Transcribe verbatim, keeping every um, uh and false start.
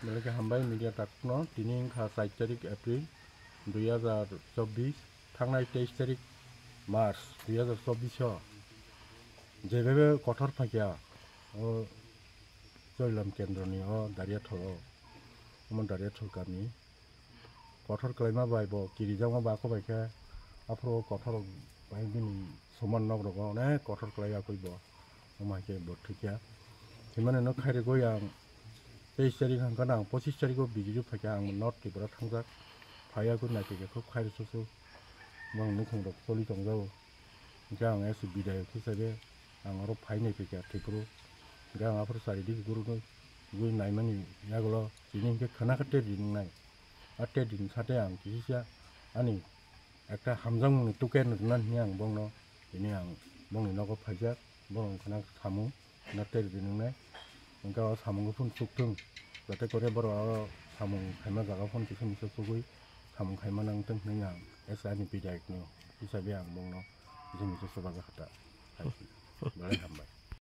Belai khe hambai media takhukno, tini wngkha char tarik April dui hazar chobbish, thangnai teis tarik March dui hazar chobbish o jebebe kothor phaikha o Chorilam kendroni o Dariathol o, omo Dariathol kami. Kothor kwlaima bai bo kirijakma ba kho bai khe, aphuru o kothor bai bini soman nok rogo onek kothor kwlai yakui bo, omo hai khe bo thwikya. Thwimani no khairigwi ang teis tarik hwnkhe ang pochis tarik o B J P phaikha, ang North Tripura thangjak, phaiya khe naithoikhe khub khairoksuksuk bang nukhung rok choli tongjago. Hwnkhe ang S C bidayok hisabe ang oro phai naiphaikha Tripura o. Hwnkhe ang aphuru chari dik gurugwi naimani yagulo tini hwnkhe khwna khe tet rinai. A tet rini sate ang kisisa ani ekta hamjakmungni tuken rwna hwnwi ang bongno tini ang bongni nogo phaijak, borok wngkha na samung na tet rini wngnai. Hwnkhe o samungo phun chukthung, jate kore borok o samung khaima jaga phun kisa misa chugui samung khaima nangthung hwnwi ang S C ni bidayokni hisabe ang bongno kisa misa chubajakha ta. Belai hambai.